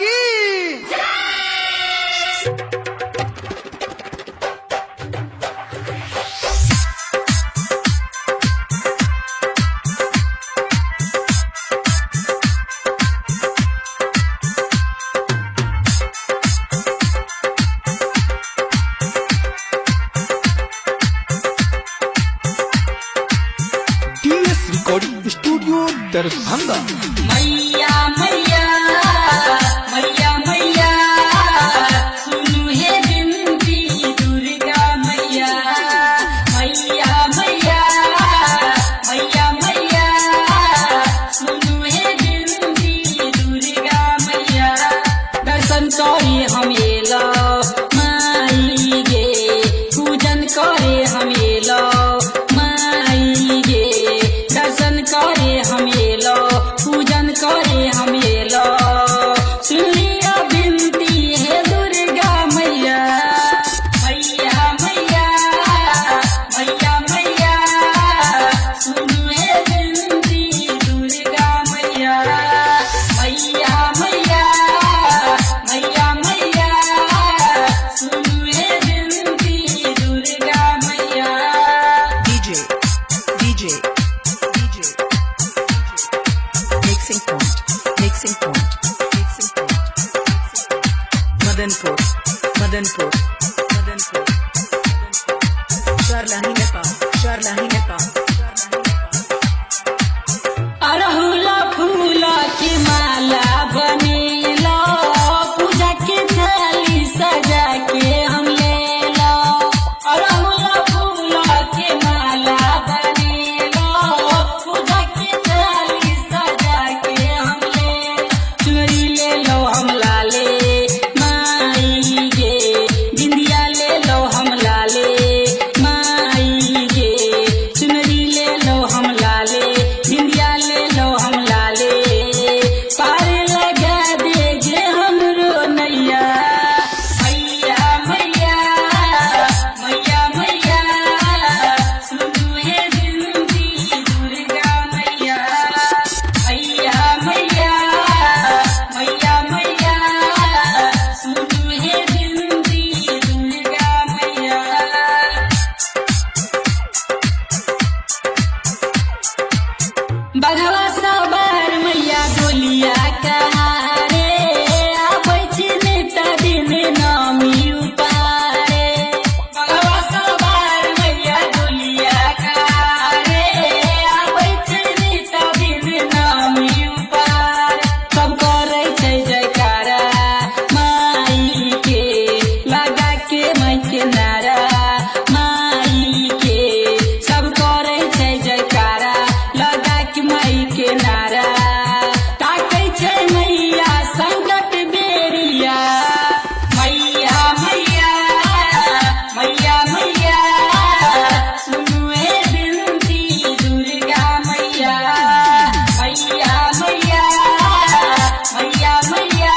की। Studio Darbhanga. मैया मैया मैया मैया सुनु हे बिनती दुर्गा मैया, मैया मैया मैया मैया सुनु हे बिनती दुर्गा मैया। दर्शन करे हम एलो माई गे, पूजन करे हम एलो माई गे, दर्शन करे हम एलो, पूजन करे हम एलो। सुनिया बिनती हे दुर्गा मैया, मैया मैया मैया मैया सुनु हे बिनती दुर्गा मैया, मैया मैया मैया मैया सुनु हे बिनती दुर्गा मैया। DJ DJ DJ Mixing point, mixing point, mixing point. Madanpur, Madanpur, Madanpur. Sharlahi Nepal, Sharlahi Nepal. अरहुला फूला के माला बनेला, पूजा के थाली सजा के हम लेला। अरहुला फूला के माला बनेला, पूजा के थाली सजा के हम ले। चुनरी ले लो हम लाले माई गे, बिंदिया ले लो हम लाले माई गे, चुनरी ले लो हम लाले, बिंदिया ले लो हम लाले। पार लगा दे गे हमरो नैया, मैया मैया मैया मैया सुनु हे बिनती दुर्गा मैया, मैया मैया मैया मैया सुनु हे बिनती दुर्गा मैया। बघवा सवार मैया गोलिया कहारे, आबै छी नित दिन नामी उपारे। बघवा सवार मैया गोलिया कहारे, आबै छी नित दिन नामी उपारे। सब करै छै जयकारा माई के, लगा के माई के नारा माई के, सब करै छै जयकारा लगा के माई के नारा। ताकै छै मैया संकट बेरिया, मैया मैया मैया मैया सुनु हे बिनती दुर्गा मैया, मैया मैया मैया मैया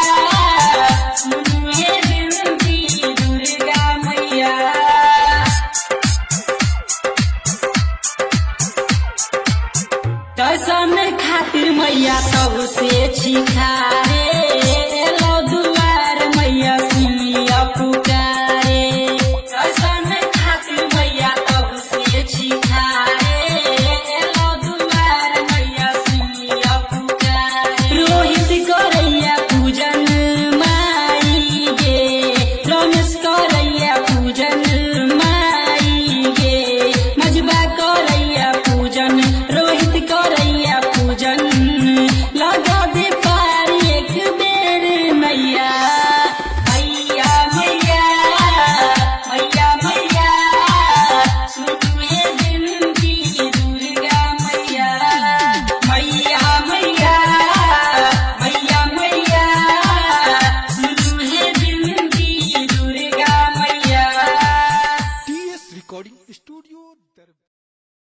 सुनु हे बिनती दुर्गा मैया। दर्शन खातिर मैया तब से छिखारे,